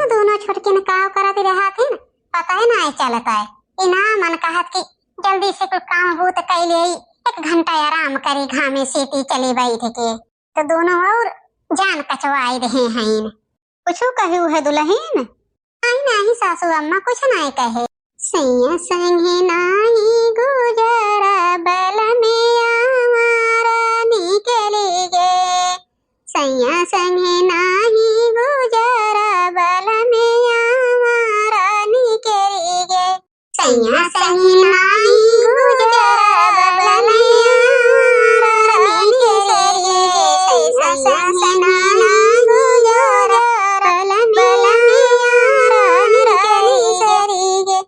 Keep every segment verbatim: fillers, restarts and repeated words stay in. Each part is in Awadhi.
दोनों छोटकिन काव करत रहत हिन, पता ही नाहीं चलत है। इना मन कहत कि जल्दी से कुल काम बूत कइ लेई, एक घंटा आराम करी, घामे सीती चली बैठ के। तो दोनों और जान कचवाई रहे हैं। कुछु कहू है दुलहिन? नाहीं, नाहीं सासू अम्मा, कुछ नाहीं कहे। सैया संगे नाहीं गुजारा, बलमे आवारा निकली गे। सैया संगे नाहीं गुजारा, बलमे आवारा निकली गे। सैया संगे नाहीं गुजारा, बलमे आवारा निकली गे। सैया संगे नाहीं गुजारा, बलमे आवारा निकली गे।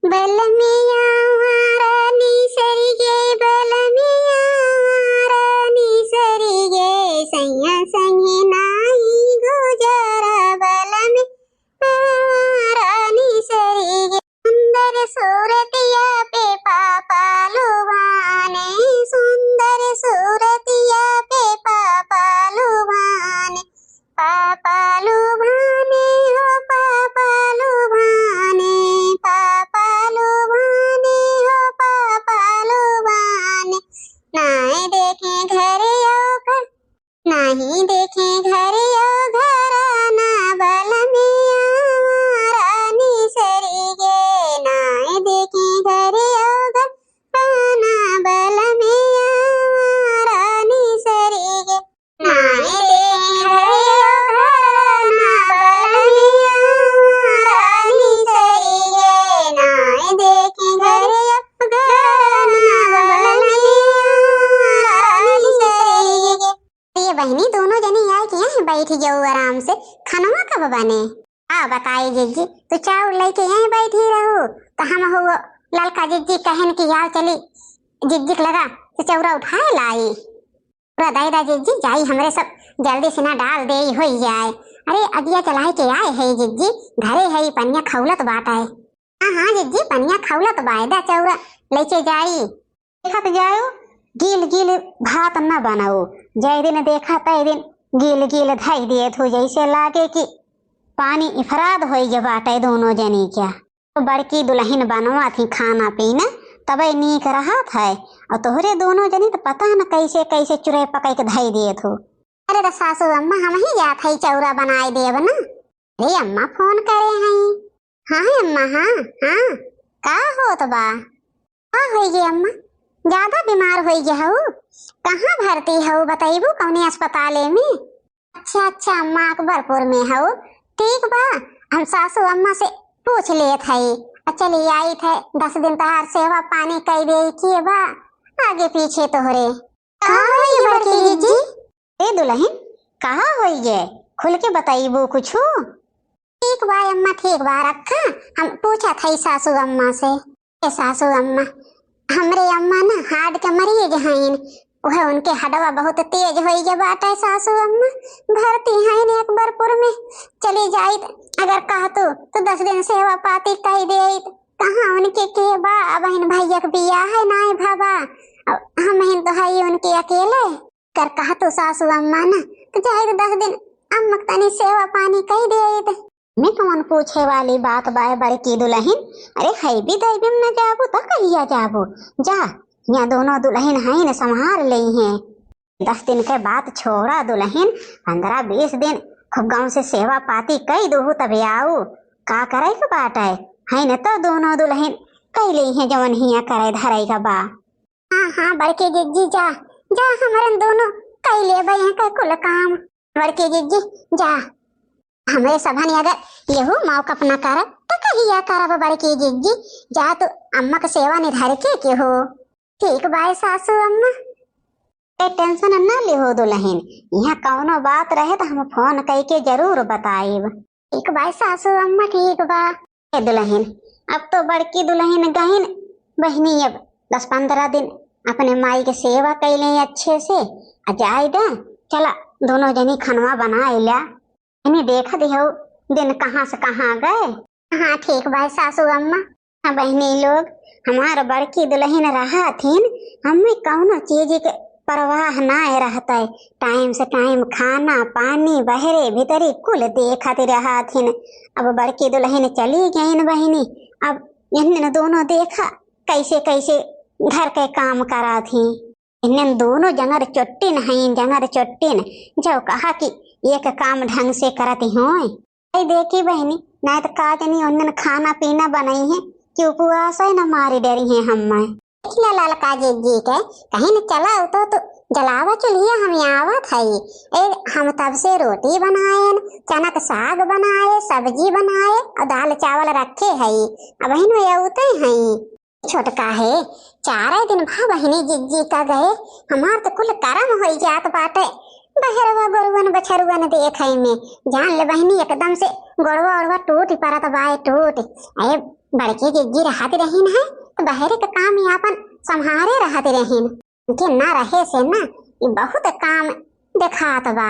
बलमे आवारा निसरी गे, बलमे आवारा निसरी गे, सैया संगे नाहीं गुजारा, बलमे आवारा निसरी गे। सुंदर सूरतिया पे पापा लुभाने, सुंदर सूरतिया पे पापा लुभाने, पापा लुभाने हो, पापा लुभाने, पापा लुभाने हो, पापा लुभाने। नाहीं देखे घर अउ घर, नाहीं देखे घर अउ घराना, बलमे आवारा निसरी गे। नाहीं देखे घर अउ घराना, बलमे आवारा निसरी गे। नाहीं देखे घर अउ घराना, बलमे आवारा निसरी गे। नाहीं देखे घर अउ घराना, बलमे आवारा निसरी गे। ये बहिनी, दोनों जनी आइके यहीं बैठ जाओ आराम से। खनवा कब बने? आ बताई जिज्जी, तू चाउर लइके यहीं बैठी रहू, तो हम हो ललका जिज्जी कहन कि आओ चली जिज्जी के लगा से चौरा उठाए लाई। पूरा दइ दा जिज्जी, जाई हमरे सब जल्दी से ना डाल देई होई जाए। अरे अगिया जलाइके आए है जिज्जी, घरे है पनिया खौलत बाटे। हाँ, हाँ जिज्जी, पनिया खौलत बाय, दा चौरा लइके जाई। देखत जाओ, गील गील भात न बनाओ, जय दिन देखा तय दिन गील गील धई देत हो, जैसे लागे कि पानी इफराद होई गे बाटे दोनों जनी क्या। तो बड़की दुलहिन बनवा थी खाना पीना, तबे नीक रहत है, और तोहरे दोनों जनी तो पता न कैसे कैसे चुरे पकई के धई देत हो। अरे तो सासू अम्मा, हम ही जात है चौरा बनाए देब ना। अरे अम्मा फोन करे हैं। हाँ है अम्मा, हाँ, हाँ, का होत बा? का होई गे अम्मा? ज्यादा बीमार होई गे हऊ? कहाँ भर्ती हऊ, बतइबू कौने अस्पताले में? अच्छा, अच्छा अम्मा, अकबरपुर में हऊ। ठीक बा, हम सासू अम्मा से पूछ लेत हई। आ चली आइत है, दस दिन तहार सेवा पानी कई देई के बा, आगे पीछे तोहरे। का होई बड़की जिज्जी? ए दुलहिन, का होई गे? खुल के बतइबू कुछु? ठीक बा अम्मा, ठीक बा, रखा, हम पूछत हई सासू अम्मा से। ए सासू अम्मा, हमरे अम्मा ना हार्ट के मरीज हईन, वह उनके हडवा बहुत तेज होई गे बाटे सासू अम्मा। भर्ती हईन अकबरपुर में, चली जाइत अगर कहतू तो दस दिन सेवा पाती कई देइत। कहाँ उनके के बा, अबहिन भैया के बियाह है नाई भवा, अब हमहिन तो हई उनके अकेले। कर कहतू सासू अम्मा ना, तो जाइत दस दिन अम्मा के तनी सेवा पानी कई देइत। में कौन पूछे वाली बात बाय बड़की दुलहिन? अरे हैबी दैबी में न जाबू त कहिया जाबू? जा, यहाँ दोनों दुलहिन हईन, संभार लेइहें। दस दिन के बात छोड़ा दुलहिन, पन्द्रह बीस दिन खूब गाँव से सेवा पाती कई दूहू तबे आऊ। का करे के बाटे? हईन तो दोनों दुलहिन कई लेइहें जवन हियाँ करे धरे के बा। हाँ, हाँ, बड़की जिज्जी जा, जा, हमरन दोनों कई लेबे यहाँ का कुल काम। बड़की जिज्जी जा, हमरे सभन अगर यहू मौका अपना करब, त कहिया करब बड़की जिज्जी? जा तू अम्मा के सेवा निधार के के हो। ठीक बाय सासू अम्मा। ए, टेंशन न लिहो दुलहिन, यहाँ कौनो बात रहे त हम फोन कई के जरूर बताइब। ठीक बाय सासू अम्मा, ठीक बा। ए दुलहिन, अब तो बड़की दुलहिन गहिन, बहिनी अब दस पन्द्रह दिन अपने माई के सेवा कई लें अच्छे से, आ जाए दे, चला दोनों जनी खनवा बनाए ल्या। इन्हीं देखा दिहो दिन कहाँ से कहाँ गए। हाँ, ठीक बाय सासू अम्मा। हाँ बहिनी लोग, हमार बड़की दुलहिन रहा थीन, हमें कौनो चीज के परवाह नाय रहतै। टाइम से टाइम खाना, पानी, बहरे, भीतरी कुल देखत रहत हिन। अब बड़की दुलहिन चली गइन बहिनी, अब इन्हन दोनों देखा कैसे कैसे घर के काम करत ही। इन्हन दोनों जंगर चोट्टिन हईं, जंगर चोट्टिन। जौ कहा कि एक काम ढंग से करत होय। अरे देखी बहिनी, नाय त का जनी उन्हन खाना पीना बनइहें कि उपवास है न मारी डरिहें हम्मै। देखिला ललका जिज्जी के, कहिन चला उतो तो जलावा चुल्हिया, हम आवत हई। ए, हम तब से रोटी बनाएन, चनक साग बनाए, सब्जी बनाए अउर दाल चावल रखे हई। अबहिन वे अउते हई। छोटका है, चारै दिन भा बहिनी जिज्जी का गए, हमार तो कुल करम होई जात बाटे। बहरवा गोरुअन बछरुअन देखै में, जान ले बहिनी एकदम से गोड़वा ओड़वा टूट परत बाए, टूट। अरे बड़की जिज्जी रहत रहिन है, तो बहरे के काम ही आपन सम्हारे रहत रहिन। उनके ना रहे से ना, ई बहुत काम देखात बा।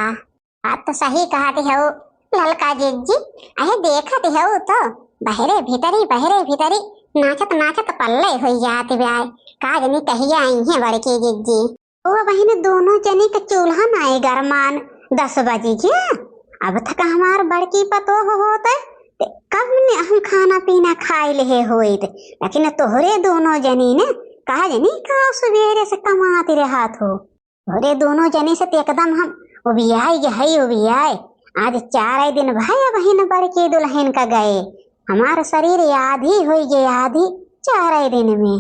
बात तो सही कहत हऊ ललका जिज्जी। अहे देखत हऊ तो बहरे भीतरी, बहरे भीतरी नाचत नाचत पल्ले होई जात बाय। का जनी कहिया अइहें बड़की जिज्जी। ओ बहिन, दोनों जनी के चूल्हा नाय गरमान, दस बजी गया, अब तक हमार बड़की पतोह होत, ते कब ने हम खाना पीना खाए लेहे होइत, लेकिन तोहरे दोनों जनी ने का जनी का सुबेरे से कमात रहत हो। तोहरे दोनों जनी से तो एकदम हम उबियाई गे हई, उबियाई। आज चारै दिन भय बहिन बड़की दुलहिन का गए, हमार शरीर आधी होई गे, आधी चारै दिन में।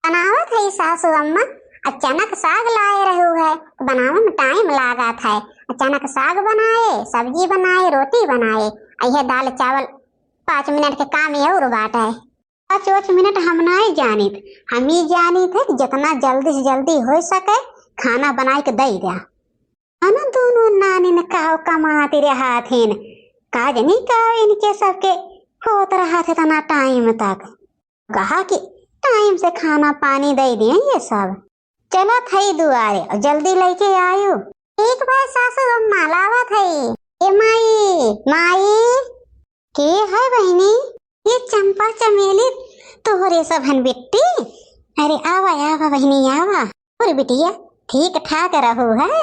बनावत हई सासू अम्मा, अचानक साग लाए रहू है, तो बनावे में टाइम लागत है। अचानक साग बनाए, सब्जी बनाए, रोटी बनाए, अइहे दाल चावल पाँच मिनट के काम ही और बाटे। पाँच, पाँच मिनट हम नाय जानित, हम ई जानित है कि जितना जल्दी से जल्दी होइ सके खाना बनाए के दई द्या। अन दोनों नानी ने काव कमात रहत हिन, का जनी काव इनके सबके होत रहत है इतना टाइम तक। कहा कि टाइम से खाना पानी दई दिए ये सब। चलत हई दुआरे और जल्दी लइके आयु। ठीक बा सासू, हम मालावत हई। ए माई, माई। के है बहिनी? ये चंपा चमेली तोहरे सब हन बिट्टी। अरे आवा, आवा बहिनी, आवा। और बिटिया ठीक ठाक रहू है?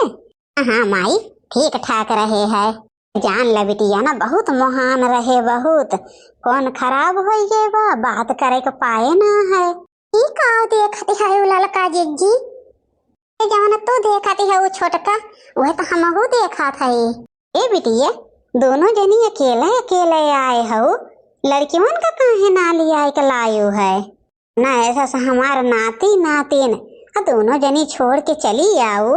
हाँ माई, ठीक ठाक रहे है। जान ले बिटिया ना, बहुत मोहान रहे, बहुत। कौन खराब होई गए बा, बात करे के पाए ना है। ई का देखत है उ ललका जिज्जी? ए जवन तू देखत है उ छोटका, वह तो हमहू देखत है। ए बिटिया, दोनों जनी अकेले अकेले आए हो, लड़कियन का काहे ना लियाए के लायो है? ना ऐसा से हमार नाती नातिन आ दोनों जनी छोड़ के चली आओ।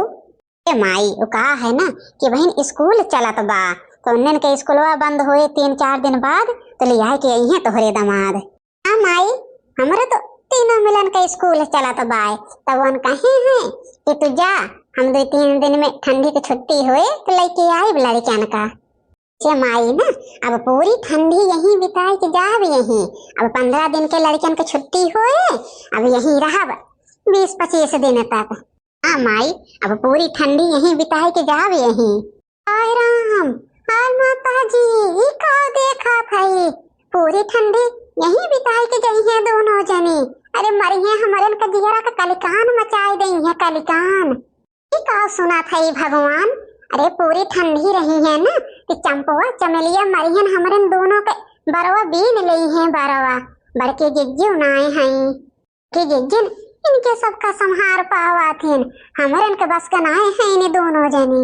ए माई, उ कहा है ना कि बहिन स्कूल चलत बा, तो उन्हन के स्कूलवा बंद होए तीन चार दिन बाद तो लियाए के अइहें तोहरे दमाद। हाँ माई, हमरे तो तीनों मिलन के स्कूल चलत बाय, तब उन कहे हैं कि तू जा, हम दो तीन दिन में ठंडी की छुट्टी होए तो लइके आइब लड़कियन का। से माई ना, अब पूरी ठंडी यहीं बिताए के जाब यहीं। अब पन्द्रह दिन के लड़कियन के छुट्टी होए, अब यहीं रहब बीस पच्चीस दिन तक। हाँ माई, अब पूरी ठंडी यहीं बिताए के जाब यहीं। हाय राम, हाय माता जी, ई का देखत हई? पूरी ठंडी यहीं बिताए के जइहें दोनों जनी। अरे मरिहें, हमरन के जियरा के कलिकान मचाए दइहें, कलिकान। ई का सुनत हई भगवान? अरे पूरी ठंडी रही है ना, कि चंपवा चमेलिया मरिहन हमरन दोनों के बरवा बीन लेइहें बरवा। बड़के जिज्जी उनाए हई। कि जिज्जिन इनके सबका संहार पावाथिन, हमरन के बस के नाय है इन्हें दोनों जनी।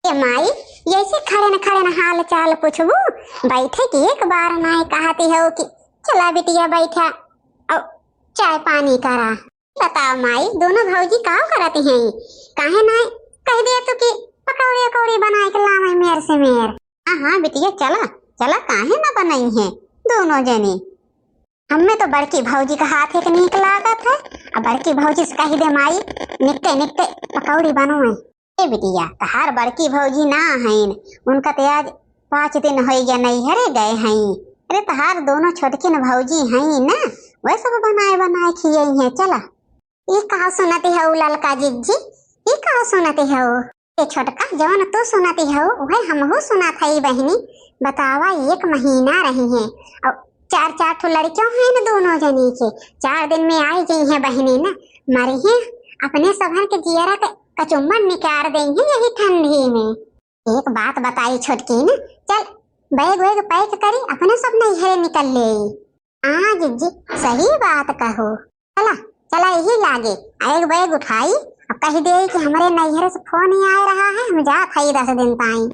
ए माई, ऐसे खड़े न खड़े न हाल चाल पूछबू, बैठे की एक बार नाय कहती हो कि चला बिटिया बैठा और चाय पानी करा। बताओ माई, दोनों भौजी का करती हैं? काहे नाय कह दे तू कि पकौड़ी अकौड़ी बनाए के लावे मेर से मेर। हाँ हाँ बिटिया, चला चला, काहे ना बनाई है दोनों जनी। हमें तो बड़की भौजी का हाथ एक नीक लागत है। अब बड़की भौजी से कही दे, माई, निकटे निकटे पकौड़ी बनोए। ए बिटिया, तहार बड़की भौजी ना हईन, उनका ते आज पाँच दिन होई गया नैहरे गए हई। अरे तहार दोनों छोटकिन भौजी हई ना, वह सब बनाए बनाए खियई हैं। चला। ई का सुनती हऊ ललका जिज्जी, ई का सुनती हऊ? ए छोटका, जवन तू सुनती हऊ, उहे हमहू सुनत हई बहिनी। बतावा, एक महीना रही हैं और चार चार ठो लड़कियों हैं न दोनों जनी के। चार दिन में आई गई हैं बहिनी न, मरी हैं अपने सबहन के जियरा के कचुम्मर निकार देइहैं यही ठंडी में। एक बात बताई छोटकी न, चल बैग वैग पैक करी, अपने सब नैहरे निकल लेई। हाँ जिज्जी, सही बात कहो। चला, चला यही लागे, आ एक बैग उठाई, अब कहि देई कि हमरे नैहरे से फोन ही आए रहा है, हम जात हई दस दिन ताई।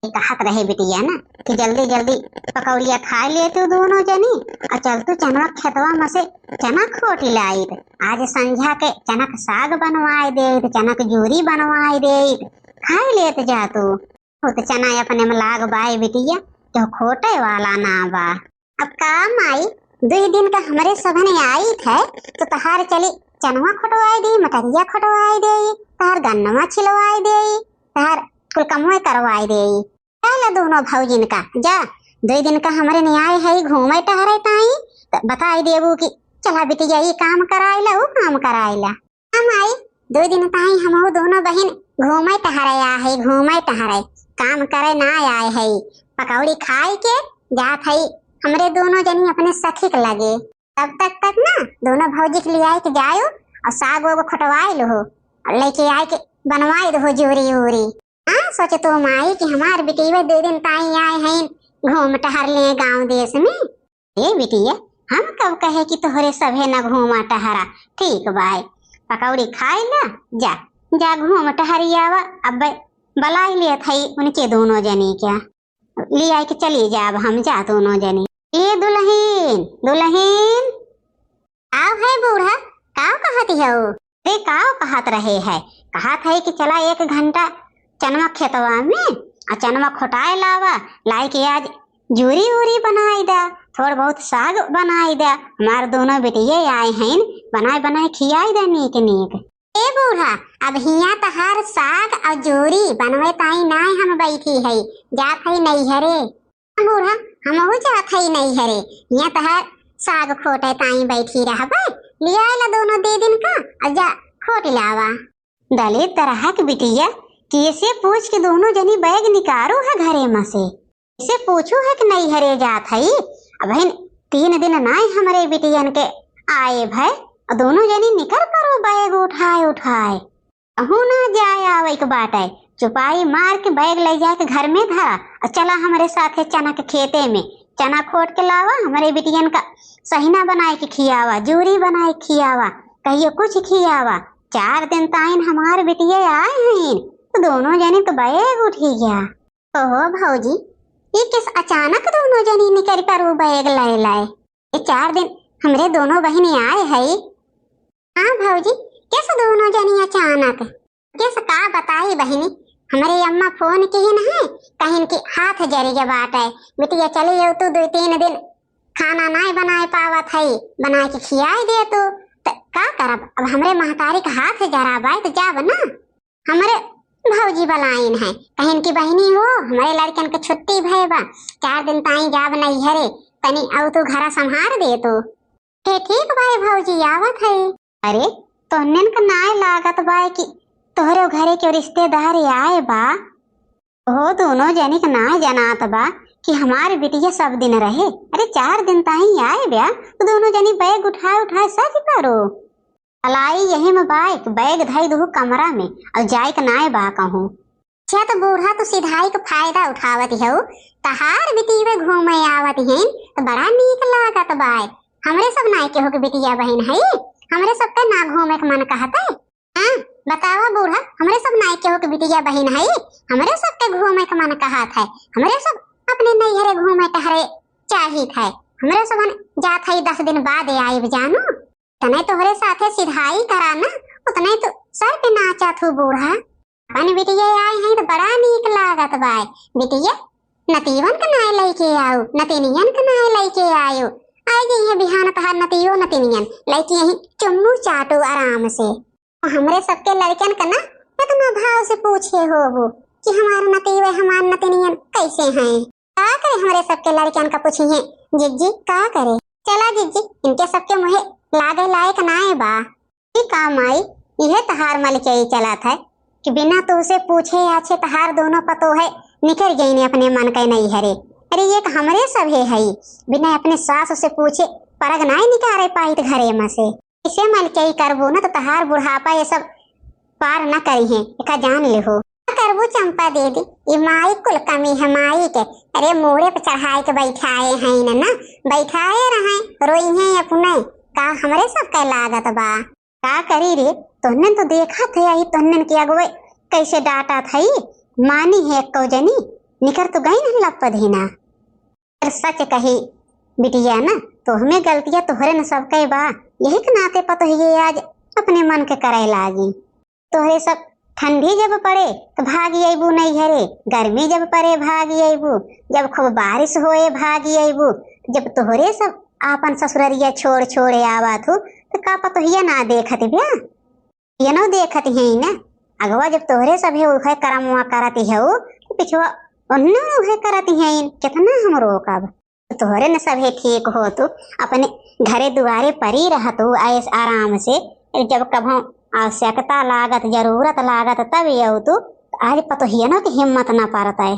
ये कहत रहे बिटिया ना कि जल्दी जल्दी पकौड़िया खाइ लेतू दोनों जनी, और चलतू चनवा खेतवा में से चना खोट लाइत। आज संझा के चना के साग बनवाए देइत, चना के जूरी बनवाए देइत, खाइ लेत जातू। बहुत चना अपने में लाग बाए बिटिया, केहू खोटे वाला ना बा। अब का माई, दुई दिन का हमरे सभने आइत है, तो तहार चली चनवा खोटवाए देई, मटरिया खोटवाए देई, तहार गन्नवा छिलवाए देई, तहार कुल कमवे करवाए देई। चल दोनों भौजिन का, जा, दुई दिन का हमरे नियाय है घूमे टहरे ताई, त बताई देबू कि चला बिटिया, ई काम कराइला, ऊ काम कराइला। हाँ माई, दुई दिन ताई हमहू दोनों बहिन घूमे टहरे आ है, घूमे टहरे, काम करे ना आए है। पकौड़ी खाए के जात है हमरे दोनों जनी अपने सखी के लगे। तब तक तक ना दोनों भौजी के लियाए के जायो और साग ओग खोटवाए लो हो और लेके आए के बनवाए दो हो जूरी उरी। हाँ सोचे तो माई कि हमार बिटिया दुई दिन ताई आए हैं घूम टहर ले गाँव देश में। ए बिटिया, हम कब कहे कि तोहरे सभे न घूमा टहरा? ठीक बाय, पकौड़ी खाए ला, जा, जा घूम टहरी आवा। अब बलाई लेत हई उनके दोनों जनी क्या, ले आए के चली जाब हम जा दोनों जनी। ए दुलहिन, दुलहिन। आव है बूढ़ा, काव कहत हऊ? अरे काव कहत रहे है, कहत है कि चला एक घंटा चनवा खेतवा में आ चनवा खोटाए लावा, लाई के आज जूरी उरी बनाई दा, थोड़ बहुत साग बनाई दा, हमार दोनों बेटिये आए हैं, बनाए बनाए खियाई दा नीक नीक। ए बूढ़ा, अब हिया तहार साग और जूरी बनवे ताई नाय हम बैठी है, जात है नैहरे। बूढ़ा, हमहू जात हई नैहरे, हियाँ तहार साग खोटे ताई बैठी रहबे, लियाए ला दोनों दीदिन का, और जा खोट लावा। दलित तरह के बिटिया, केसे पूछ के दोनों जनी बैग निकारो है घरे में से, केसे पूछू है कि नैहरे जात हई। अबहिन तीन दिन नाय हमरे बिटियन के आए भय, और दोनों जनी निकर परो बैग उठाए उठाए। कहूँ ना जाए आवे के बाटे, चुपाई मार के बैग ले जाके घर में धरा और चला हमरे साथे चना के खेते में। चना खोट के लावा, हमरे बिटियन का सहिना बनाए के खियावा, जूरी बनाए के खियावा, कहियो कुछ खियावा। चार दिन ताइन हमार बिटिये आए हैं, तो दोनों जने तो बैग उठी गया। ओहो भौजी, ये किस अचानक दोनों जनी निकल कर वो बैग ले लाए? ये चार दिन हमरे दोनों बहिनी आए है। हाँ भौजी, किस दोनों जनी अचानक? किस का बताई बहिनी, हमरे अम्मा फोन किहिन है, कहिन कि हाथ जरि गे बाटे, बिटिया चली अउतू दुई तीन दिन खाना नाय बनाए पावत है, बनाए के खियाए देतू। त का करब, अब हमरे महतारी का हाथ जरा बाय त जाब ना। हमरे भौजी बलाइन है, कहिन कि बहिनी हो, हमरे लड़कन के छुट्टी भय बा, चार दिन ताई जाब नैहरे, तनी अउतू घरा संभार देतू। हे ठीक बाय भौजी, आवत है। अरे, तोहनिन के नाय लागत बाय कि तोहरे घरे के रिश्तेदार आए बा? ओहो, दोनों जनी के नाय जनात बा कि हमार बिटिया सब दिन रहे। अरे, चार दिन ताई आए बा, तो दोनों जनी बैग उठाए उठाए सज परो। भलाई यही में बाय कि बैग धई दुहु कमरा में और जाए के नाय बा कहूँ। अच्छा, तो बूढ़ा तू सिधाई के फायदा उठावत हऊ, तहार बिटिया घूमे आवत हैं, तो बड़ा नीक लागत बाय। हमरे सब नाय केहू के बिटिया बहिन हई, हमरे सब के ना घूमे के मन कहत है। हाँ, बतावा बूढ़ा, हमरे सब नाय केहू के बिटिया बहिन हई, हमरे सब के घूमे के मन कहत है, हमरे सब अपने नैहरे घूमे टहरे चाहित है, हमरे सब जात हई दस दिन बाद आइब जानू। तने तोहरे साथे सिधाई करा ना, उतने तो सर पे नाचा थू बूढ़ा। अपन बिटिया आए हैं तो बड़ा नीक लागत बाय। बिटिया, नतीवन के नाय लइके आऊ, नतिनियन के नाय लइके आऊ। आए गई है बिहान तहार नतीवो नतिनियन, लइके यहीं चुम्मू चाटू आराम से। हमरे सबके लड़कन का ना इतना भाव से पूछे होबू कि हमार नतीवे, हमार नतिनियन कैसे हैं। का करे, हमरे सबके लड़कन का पूछी हैं, जिज्जी का करे। चला जिज्जी, इनके सबके मुहे लागे लायक नाय बा। ई का माई, इहे तहार मलचई चलत है कि बिना तोहसे पूछे आछे तहार दोनों पतोहे निकल गईने अपने मन के नैहरे। अरे, ये एक हमरे सभे हई, बिना अपने सास से पूछे परग नाय निकारे पाइत घरे में से। इसे मलचई करबो न तो तहार बुढ़ापा ये सब पार न करिहें, एका जान लिहो। का करबू चंपा दीदी, ई माई कुल कमी है माई के। अरे मूड़े पे चढ़ाए के बैठाए हैं न, न बैठाए रहे, रोई हैं अपने। का हमरे सब के लागत बा? का करी रे, तोहने तो देखत है, यही तोहने के अगुवे कैसे डांटत है, मानी है एको जनी, निकर तो गई न लप दीना। पर सच कही बिटिया ना, तो हमें गलतियां तोहरे न सबके बा, यही के नाते पतोहिए आज अपने मन के करे लागी। तोहरे सब ठंडी जब पड़े तो भागी अइबू नैहरे, गर्मी जब पड़े भागी अइबू, जब खूब बारिश होए भागी अइबू। जब तोहरे सब आपन ससुररिया छोड़ छोड़े आवत हो तो का पतोहिया ना देखत ब्या? ये न देखत हैं ना, अगवा जब तोहरे सभे उहे करमवा करत हऊ तो पिछवा ओन्ने उहे करत हैं, कितना हम रोकब? तोहरे न सभे ठीक हो तू, अपने घरे दुआरे परी रह तू ऐस आराम से। जब कभो आवश्यकता लागत, जरूरत लागत तब यऊ तू। आज पतोहियनो के हिम्मत न परत है।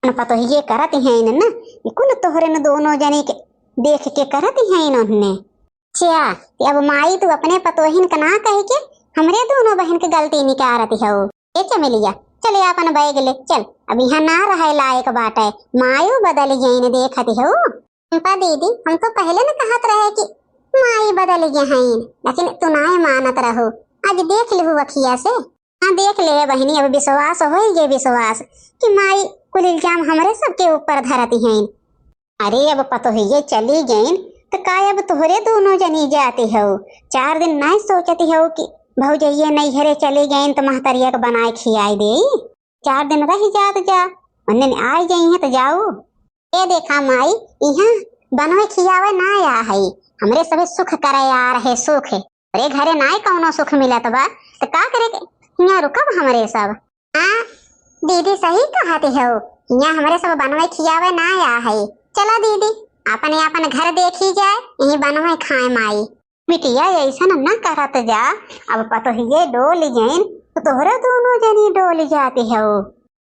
न पतोहिए करत हैं न, ई कुल तोहरे न दोनों जनी के देख के करत हैं उन्हें। अच्छा, ते अब माई तू अपने पतोहिन के ना कह के हमरे दोनों बहन के गलती निकारत हऊ। ए चमेलिया, चले आपन बैग ले चल, अब यहाँ ना रहे लायक बाटे, मायू बदल गईन देखत हऊ। चंपा दीदी, हम तो पहले न कहत रहे कि माई बदल गईन, लेकिन तू नाय मानत रहू। आज देख लिहू अखिया से। हाँ देख ले बहिनी, अब विश्वास होई गे विश्वास कि माई कुल इल्जाम हमरे सबके ऊपर धरती हैं। अरे अब पतोहिए चली गईन त का अब तोहरे दोनों जनी जाती हो? चार दिन नाय सोचती हो कि भौजइये नैहरे चली गईन त महतरिया के बनाए खियाई देई? चार दिन रह जात जा, उन्ने आई गई हैं त जाऊ। ए देखा माई, इहाँ बनवे खियावे ना आ है, हमरे सभे सुख करे आ रहे, सुख। अरे घरे नाय कौनो सुख मिलत बा, त का करे के हियाँ रुकब हमरे सब? हाँ दीदी, सही कहत हो, हियाँ हमरे सब बनवे खियावे ना आ है। चला दीदी, अपने अपन घर देखी जाए, यहीं बनवे खाए माई। बिटिया ऐसन न करत जा, अब पतोहिए डोल गईन त तोहरे दोनों जनी डोल जाती हो।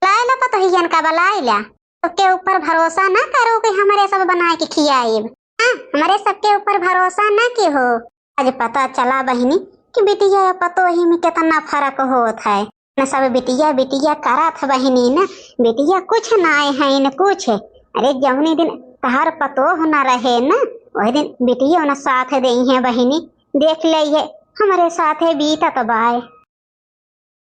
लाए ला पतोहियन का बलाए ला, सबके ऊपर भरोसा ना करो कि हमरे सब बनाए के खियाइब। हाँ, हमरे सबके ऊपर भरोसा ना की हो। आज पता चला बहिनी कि बिटिया या पतोही में कितना फर्क होत है। न सब बिटिया बिटिया करत है बहिनी न, बिटिया कुछ नाय है न कुछ। अरे जौनी दिन तहार पतोह न रहे न, वही दिन बिटिया न साथ देई है बहिनी। देख ले ये हमरे साथे बीतत बाय।